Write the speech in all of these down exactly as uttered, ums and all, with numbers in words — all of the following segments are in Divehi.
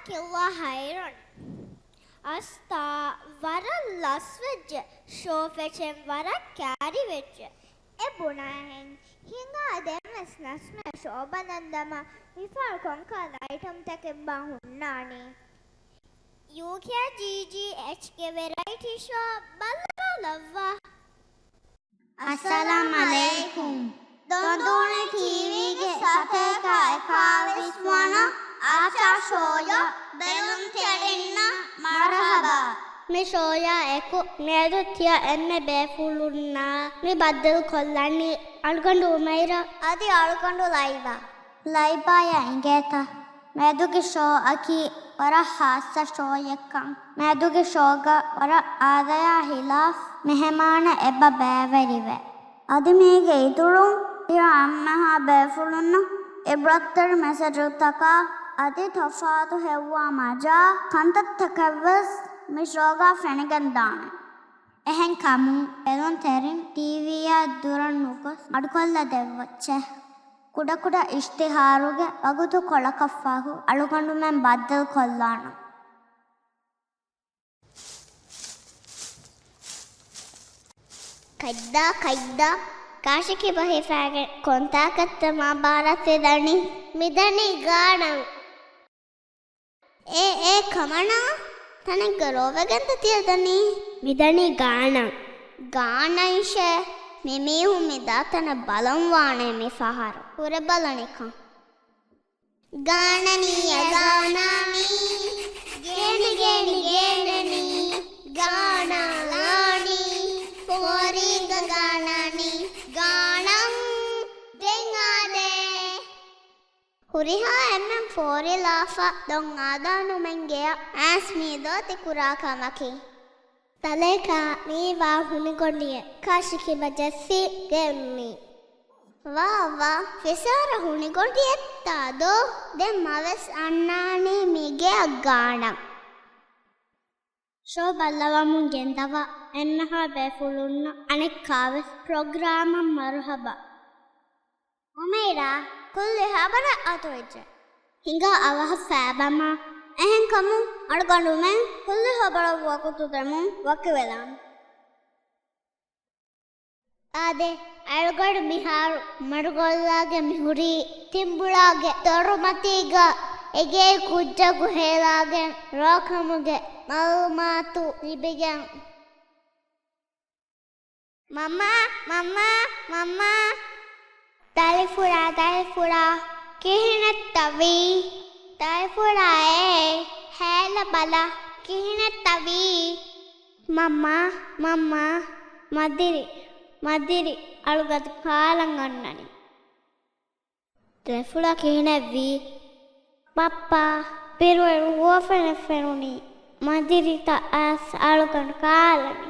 ކިއްލާ ހައިރަން. އަސްތާ ވަރަށް ލަސްވެއްޖެ، ޝޯ ފެށެން ވަރަށް ކައިރިވެއްޖެ. އެ ބުނާހެން ހިނގާ ދެންވެސް ނަސްމޭ ޝޯ ބަލަން ދަމާ މިފަހަރު ކޮންކަހަލަ އައިޓަމްތަކެއްބާ ހުންނާނީ؟ ޔޫކޭ ޖީޖީއެޗްގެ ވެރައިޓީ ޝޯ ބައްލަވާލައްވާ. އައްސަލާމް ޢަލައިކުމް. ދޮންދޫނި ޓީވީގެ ސަތޭކަ އެކާވީސް ވަނަ އާޗާ ޝޯޔަށް ބެލުންތެރިންނަށް މަރުޙަބާ. މި ޝޯޔާ އެކު މިއަދު ތިޔަ އެންމެ ބޭފުޅުންނާ މި ބައްދަލުކޮށްލަނީ އަޅުގަނޑު އުމައިރާ އަދި އަޅުގަނޑު ލައިބާ. ލައިބާޔަށް އިނގޭތަ؟ މިއަދުގެ ޝޯއަކީ ވަރަށް ޚާއްޞަ ޝޯއެއްކަން. މިއަދުގެ ޝޯގަ ވަރަށް އާދަޔާ ޚިލާފް މެހެމާނެއް އެބަ ބައިވެރިވޭ. އަދި މީގެ އިތުރުން ތިޔަ އެންމެހާ ބޭފުޅުންނަށް ޢިބްރަތްތެރި މެސެޖުތަކާ އަދި ތަފާތު ހެއްވާ މަޖާ ކަންތައްތަކެއްވެސް މި ޝޯގަ ފެނިގެންދާނެ. އެހެންކަމުން ބެލުންތެރިން ޓީވީއާ ދުރަށް ނުގޮސް މަޑުކޮށްލަ ދެއްވައްޗޭ. ކުޑަކުޑަ އިޝްތިހާރުގެ ވަގުތުކޮޅަކަށްފަހު އަޅުގަނޑުމެން ބައްދަލުކޮށްލާނަން. ކައްދާ ކައްދާ، ކާށި ކިބަ ހިފާގެން ކޮންތާކަށްތަ މާ ބާރަށް ތި ދަނީ؟ މިދަނީ ގާނަން. އޭ އޭ ކަމަނާ، ތަނެއްގަ ރޯވެގެންތަ ތިޔަ ދަނީ؟ މިދަނީ ގާނަން. ގާނަންށޭ، މި މީހުން މި ދާތަނަށް ބަލަން ވާނެ މި ފަހަރު. ހުރެ ބަލަނިކަން. ގާނަނީ އަ ގާނާނީ، ގޭނެ ގޭނެ ގޭނަނީ، ގާނާލާނީ، ފޯރީގަ ގާނާނީ، ގާނަން ދެން އާދޭ. ހުރިހާ އެންމެން ފޯރިލާފަ ދޮން އާދާނުމެން ގެޔަށް އައިސް މީ ދޯތި ކުރާ ކަމަކީ. ތަލޭކާ މީ ވާ ހުނިގޮނޑިއެއް ކާށި ކިބަ ޖެއްސި ގެއްމީ. ވާ ވާ، ފިސާރަ ހުނިގޮނޑިއެއްތާ ދޯ؟ ދެން މަވެސް އަންނާނީ މީ ގެއަށް ގާނަން. ޝޯ ބައްލަވަމުން ގެންދަވާ އެންމެހާ ބޭފުޅުންނަށް އަނެއްކާވެސް ޕްރޮގްރާމަށް މަރުޙަބާ. އުމައިރާ، ކުއްލި ހަބަރެއް އަތުވެއްޖެ. ހިނގާ އަވަހަށް ފައިބަމާ. އެހެންކަމުން އަޅުގަނޑުމެން ކުއްލި ހަބަރަށް ވަގުތު ދެމުން ވަކިވެލާނަން. އާދެ، އަޅުގަނޑު މިހާރު މަޑުގޮށްލާގެން މިހުރީ ތިނބުޅާގެ ދޮރުމަތީގަ އެގޭ ކުއްޖަކު ހޭލާގެން ރޯކަމުގެ މައުލޫމާތު ލިބިގެން. މަންމާ، މަންމާ، މަންމާ. ދަރިފުޅާ، ދަރިފުޅާ، ކިހިނެއްތަ ވީ؟ ދަރިފުޅާ އޭ، ހޭލަބަލަ، ކިހިނެއްތަ ވީ؟ މަންމާ، މަންމާ، މަދިރި، މަދިރި، އަޅުގަދަ ކާލަން އަންނަނީ. ދަރިފުޅާ ކިހިނެއްވީ؟ ބައްޕާ، ބިރުވެރި ހުވަފެނެއް ފެނުނީ. މަދިރިތައް އައިސް އަޅުގަނޑު ކާލަނީ.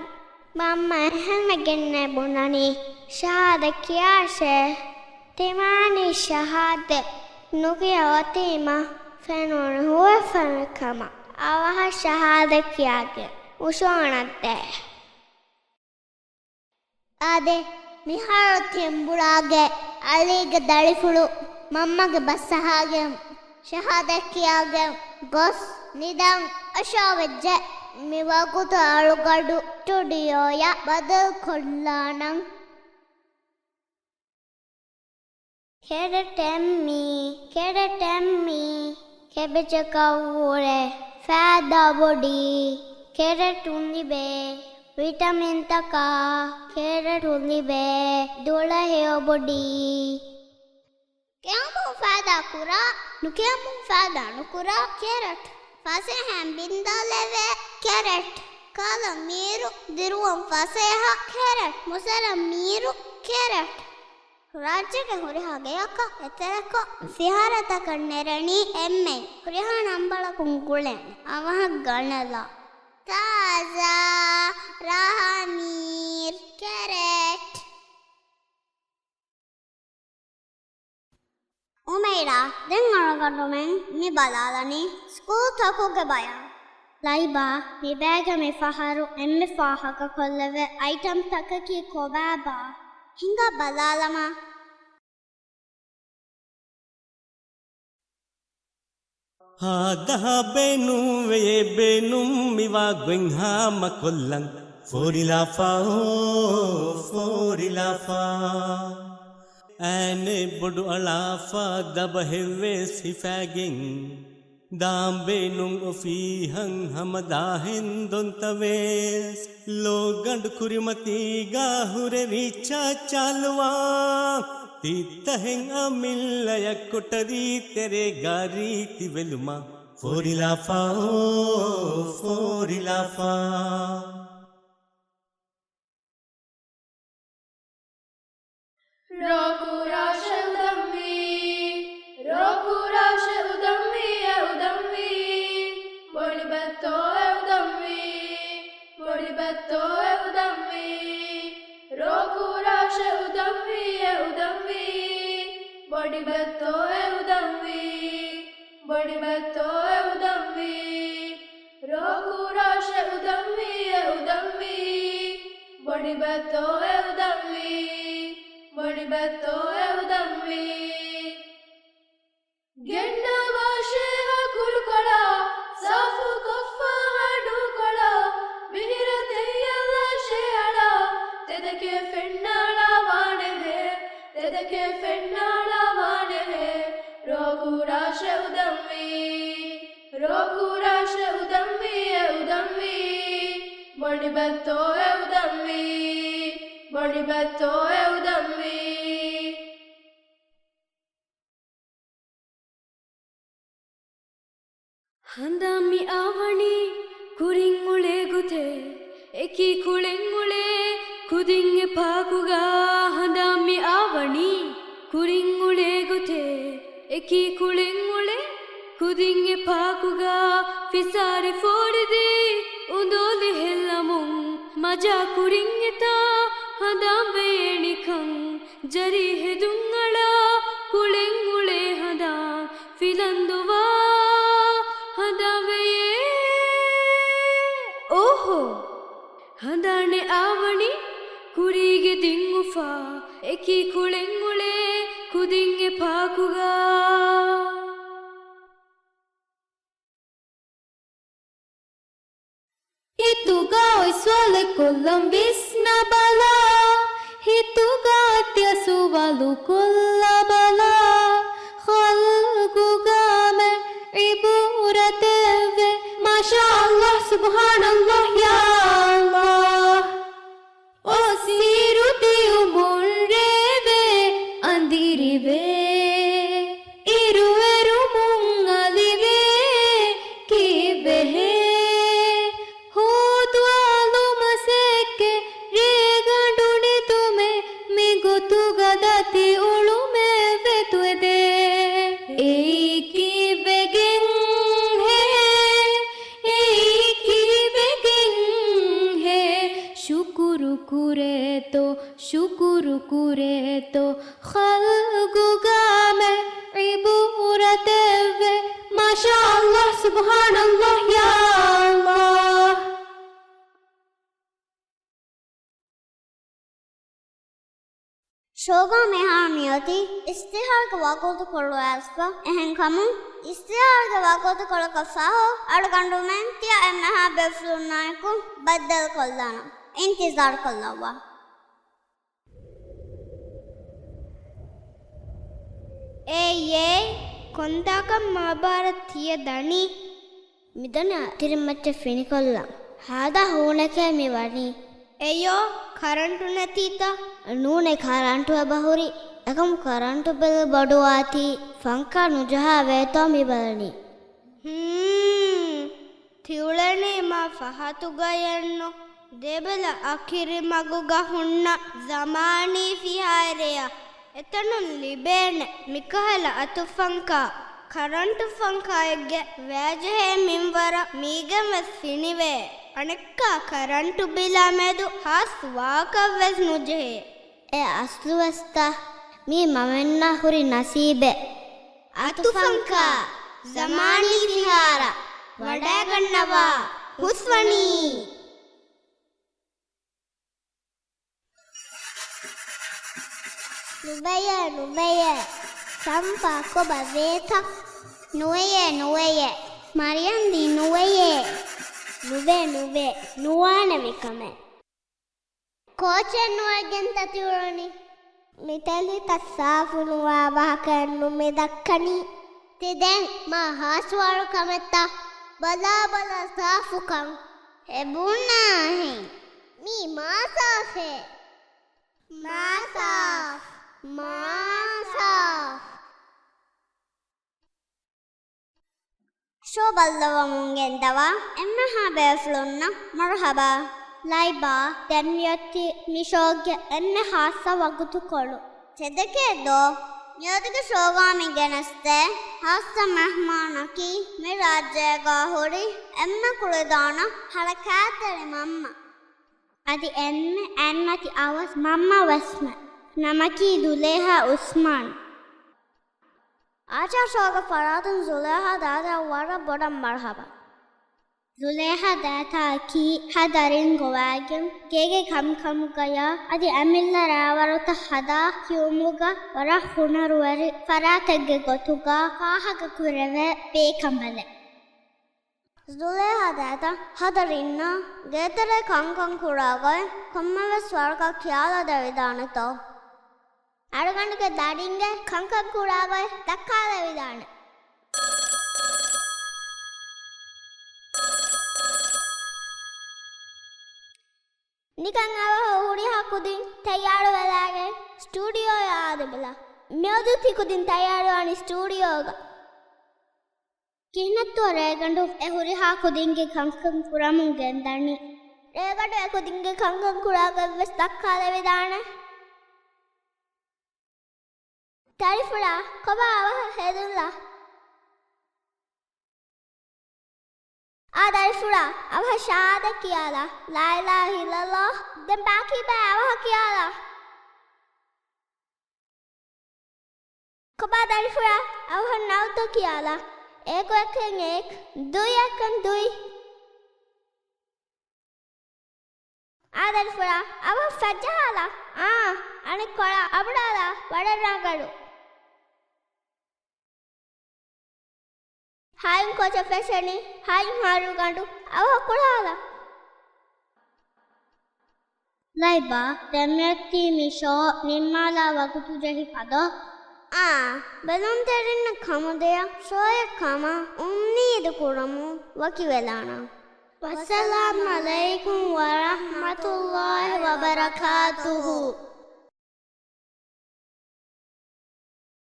މަންމަ އެހެންވެގެންނޭ ބުނަނީ. ޝަހާދަތް ކިޔާށޭ. ތިމާނީ ޝަހާދަތް ނުކިޔަ އޮތީމަ ފެނުނު ހުވަފެނެއް ކަމަށް. އަވަހަށް ޝަހާދަތް ކިޔާގެން އުށޫނަށް ދޭ. އާދެ، މިހާރު ތިނބުޅާގެ އަލީގެ ދަރިފުޅު މަންމަގެ ބަސް އަހާގެން، ޝަހާދަތް ކިޔާގެން ގޮސް ނިދަން އަށާވެއްޖެ. މިވަގުތު އަޅުގަޑު ސްޓުޑިއޯއަށް ބަދަލުކޮށްލާނަން. ކެރެޓް އެންމީ، ކެރެޓް އެންމީ، ކެބެޖަކަށްވުރެ ފައިދާ ބޮޑީ. ކެރެޓުން ލިބޭ ވިޓަމިންތަކާ، ކެރެޓުން ލިބޭ ދުޅަހެޔޮ ބޮޑީ. ކެއުމުން ފައިދާ ކުރާ، ނުކެއުމުން ފައިދާ ނުކުރާ ކެރެޓް. ފަސޭހައިން ބިންދާލެވޭ ކެރެޓް. ކާލަން މީރު، ދިރުވަން ފަސޭހަ ކެރެޓް. މުސަރަން މީރު ކެރެޓް. ރާއްޖޭގެ ހުރިހާ ގެއަކަށް އެތެރެކޮށް ސިހާރަތަކަށް ނެރެނީ އެންމެ ހުރިހާ ނަންބަރަކުން ގުޅެން އަވަހަށް ގަނެލާ. ތާޒާ ރާހަ މީރު ކެރެޓް. އުމައިރާ، ދެން އަޅުގަނޑުމެން މި ބަލާލަނީ ސްކޫލްތަކުގެ ބަޔާން. ލައިބާ، މިބައިގަ މިފަހަރު އެންމެ ފާހަގަކޮށްލެވޭ އައިޓަމްތަކަކީ ކޮބާބާ؟ ހިނގާ ބަލާލަމާ. ހާދަހާ ބޭނުންވެޔޭ ބޭނުން މިވާ ގޮތް ހާމަކޮށްލަން. ފޯރިލާފާ އޯ ފޯރިލާފާ. އައިނެ ބޮޑު އަޅާފާ ދަބަހެއްވެސް ހިފާގެން. ދާން ބޭނުން އޮފީހަށް ހަމަ ދާހެން ދޮންތަވެސް. ލޯގަނޑު ކުރިމަތީގާ ހުރެ ރީޗާ ޗާލުވާ. ތިއްތަހެން އަމިއްލަޔަށް ކޮޓަރީ ތެރޭގާ ރީތި ވެލުމާ. ފޯރިލާފާ އޯ ފޯރިލާފާ. ރޯކުރާށެ އުދަންވީ، ރޯކުރާށެ އުދަންވީ، އެ އުދަންވީ، ބޮޑިބައްތޯ އެ އުދަންވީ، ބޮޑިބައްތޯ އެ އުދަންވީ، ރޯކުރާށެ އުދަންވީ، އެ އުދަންވީ، ބޮޑިބައްތޯ އެ އުދަންވީ، ބޮޑިބައްތޯ އެ އުދަންވީ، ރޯކުރާށެ އުދަންވީ، އެ އުދަންވީ، ބޮޑިބައްތޯ އެ އުދަންވީ، ބޮޑިބައްތޯ އެ އުދަންވީ. ގެންނަވާށޭ ހަ ކުރުކޮޅާ، ސާފުކޮށްފާ ހަ ނޫކޮޅާ، މިހިރަ ތެއްޔަށްލާށޭ އަޅާ، ތެދެކޭ ފެންނާޅާ ވާނެހޭ، ތެދެކޭ ފެންނާޅާ ވާނެހޭ، ރޯކުރާށެ އުދަންވީ، ރޯކުރާށެ އުދަންވީ، އެ އުދަންވީ، ބޮޑިބައްތޯ އެ އުދަންވީ، ބޮޑިބައްތޯ އެ އުދަންވީ. ހަނދާން މި އާވަނީ ކުރިން އުޅޭ ގޮތެއް، އެކި ކުޅެން އުޅޭ ކުދިން އެ ޕާކުގަ. ހަނދާން މި އާވަނީ ކުރިން އުޅޭ ގޮތެއް، އެކި ކުޅެން އުޅޭ ކުދިން އެ ޕާކުގަ. ފިސާރި ފޯރިދީ އުނދޯލި ހެއްލަމުން، މަޖާ ކުރިން އެތާ ހަނދާން ވެޔޭ ނިކަން. ޖަރީ ހެދުން އަޅާ ކުޅެން އުޅޭ ހަނދާން، ފިލަންދުވާ ހަނދާން ވެޔޭ. އޯހޯ! ހަނދާނެއް އާވަނީ ކުރީގެ ދިން އުފާ، އެކި ކުޅެން އުޅޭ ކުދިން އެ ޕާކުގަ. ހިތުގަ އޮތް ސުވާލެއް ކޮށްލަން ވިސްނަބަލަ، ހިތުގަ ތިޔަ ސުވާލު ކޮށްލަބަލަ. ޚަލްޤުގަ މެ ޢިބުރަތެއްވެ. މާޝާﷲ، ސުބްޙާނަﷲ، ޔާ ﷲ. އޮއްސިއިރު ތިޔުމުން ރޭވޭ އަނދިރިވޭ، އިރުއެރުމުން އަލިވޭ ކީއްވެހޭ؟ ހޯދުއަލުމަސް އެއްކެ ރޭގަނޑު ނިދުމެއް، މިގޮތުގަ ދަތި އުޅުމެއް ވެދުވެދޭ. އެއީ ކީއްވެގެންހޭ؟ އެއީ ކީއްވެގެންހޭ؟ ޝުކުރު ކުރޭތޯ، ޝުކުރު ކުރޭތޯ، ޚަލްޤުގަ މެ ޢިބުރަތެއްވެ. މާޝާﷲ، ސުބްޙާނަﷲ، ޔާ ﷲ. ޝޯގާ މިހާރު މިއޮތީ އިސްތިހާރުގެ ވަގުތުކޮޅު އައިސްފަ. އެހެންކަމުން، އިސްތިހާރުގެ ވަގުތުކޮޅަކަށް ފަހު، އަޅުގަނޑުމެން ތިޔަ އެންމެހާ ބޭފުޅުންނާއެކު ބައްދަލުކޮށްލާނަން. އިންތިޒާރުކޮށްލައްވާ. އޭ އޭ، ކޮންތާކަށް މާބާރަށް ތިޔަ ދަނީ؟ މިދަނީ އަތިރިމައްޗަށް ފިނިކޮށްލަން. ހާދަ ހޫނެކޭ މި ވަނީ. އެޔޯ، ކަރަންޓު ނެތީތަ؟ ނޫނޭ، ކަރަންޓު އެބަހުރި. އެކަމު ކަރަންޓު ބިލު ބޮޑުވާތީ. ފަންކާ ނުޖަހާ ވޭތޯ މި ބަލަނީ. ހޫން. ތިއުޅެނީ މާ ފަހަތުގައެއްނު. ދޭބަލަ އަކިރި މަގުގަ ހުންނަ ޒަމާނީ ފިހާރަޔަށް އެތަނުން ލިބޭނެ މިކަހަލަ އަތުފަންކާ. ކަރަންޓު ފަންކާއެއްގެ ވައިޖެހޭ މިންވަރަށް މީގެން ވެސް ފިނިވޭ. އަނެއްކާ ކަރަންޓު ބިލާ މެދު ހާސް ވާހަކައެއް ވެސް ނުޖެހޭ. އެ އަސްލުވެސްތަ މީ މަމެންނާ ހުރި ނަސީބެއް. އަތުފަންކާ، ޒަމާނީ ފިހާރަ، ވަޑައިގަންނަވާ، ހުސްވަނީ. ނުބަޔޭ، ނުބަޔޭ. ސަމްޕާ ކޮބާ ވޭތަ؟ ނުވެޔޭ، ނުވެޔޭ. މަރިޔަންދީ ނުވެޔޭ. ނުވޭ، ނުވޭ. ނުވާނެ މިކަމެއް. ކޯޗެއް ނުވެގެންތަ ތިއުޅެނީ؟ މި ތެލިތައް ސާފު ނުވާ ވާހަކައެއްނު މި ދައްކަނީ. ތި ދެން މާ ހާސްވާރު ކަމެއްތަ؟ ބަލާ ބަލާ ސާފުކަން. އެ ބުނާހެން. މީ މާ ސާފޭ. މާ ސާފް. މާ ސާފް. ޝޯ ބައްލަވަމުން ގެންދަވާ އެންމެހާ ބޭފުޅުންނަށް މަރުޙަބާ. ލައިބާ، ދެން މިއޮތީ މި ޝޯގެ އެންމެ ހާއްސަ ވަގުތުކޮޅު. ތެދެކޭ ދޯ؟ މިއަދުގެ ޝޯގާ މި ގެނެސްދޭ ހާއްސަ މެހްމާނަކީ މި ރާއްޖޭގާ ހުރި އެންމެ ކުޅިދާނަ ހަރަކާތްތެރި މަންމަ. އަދި އެންމެ އަތްމަތި އަވަސް މަންމަ ވެސްމެ. ނަމަކީ ޒުލޭހާ އުސްމާން. އާޗާ ޝޯގެ ފަރާތުން ޒުލޭހާ ދާދައަށް ވަރަށް ބޮޑަށް މަރުޙަބާ. ޒުލޭހާ ދާދައަކީ ހަދަރިން ގޮވައިގެން ގޭގެ ކަންކަމުގަޔާ އަދި އަމިއްލަ ރައިވަރުތައް ހަދާ ކިޔުމުގަ ވަރަށް ހުނަރުވެރި ފަރާތެއްގެ ގޮތުގަ ފާހަގަކުރެވޭ ބޭކަނބަލެއް. ޒުލޭހާ ދާދަ ހަދަރިންނަށް ގޭތެރޭ ކަންކަން ކުރާގޮތް ކޮންމެވެސް ވަރަކަށް ކިޔާލަދެވިދާނެތޯ؟ އަޅުގަނޑުގެ ދަރިންގެ ކަންކަން ކުރާގޮތް ދައްކާލެވިދާނެ. ނިކަން އަވަހަށް ހުރިހާ ކުދިން ތައްޔާރުވެލާގެން ސްޓޫޑިއޯއަށް އާދެބަލަ. މިއަދު ތި ކުދިން ތައްޔާރުވާނީ ސްޓޫޑިއޯގަ. ކިހިނެއްތޯ ރޭގަނޑު އެ ހުރިހާ ކުދިންގެ ކަންކަން ކުރަމުން ގެންދަނީ؟ ރޭގަނޑު އެ ކުދިންގެ ކަންކަން ކުރާގޮތްވެސް ދައްކާލެވިދާނެ. ދަރިފުޅާ، ކޮބާ އަވަހަށް ހެދުންލާ؟ އާ ދަރިފުޅާ، އަވަހަށް ޝަހާދަތް ކިޔާލާ. ލާ އިލާހަ އިއްލައްލާހު. ދެން ބާކީ ބައެއް އަވަހަށް ކިޔާލާ. ކޮބާ ދަރިފުޅާ، އަވަހަށް ނައުދު ކިޔާލާ. އޭކު އެކެއް އޭކް، ދުއި އެކެއް ދުއި. އާ ދަރިފުޅާ، އަވަހަށް ފައްޖަހާލާ. އާ، އަނެއްކޮޅާ، އަބުޑާލާ، ވަޑަށް ރަނގަޅު. ހައިން ކޯޗެއް ފެށެނީ؟ ހައިން ހަރުގަނޑު. އަވަހަށް ކުޅާލާ. ލައިބާ، ދެންމެއަށް ތީ މި ޝޯ ނިންމާލާ ވަގުތު ޖެހިފަ ދޯ؟ އާ، ބެލުންތެރިންނަށް ކަމުދިޔަ ޝޯއެއް ކަމަށް އުންމީދު ކުރަމުން ވަކިވެލާނަން. ވައްސަލާމް ޢަލައިކުމް ވަރަޙްމަތުﷲި ވަބަރަކާތުހު.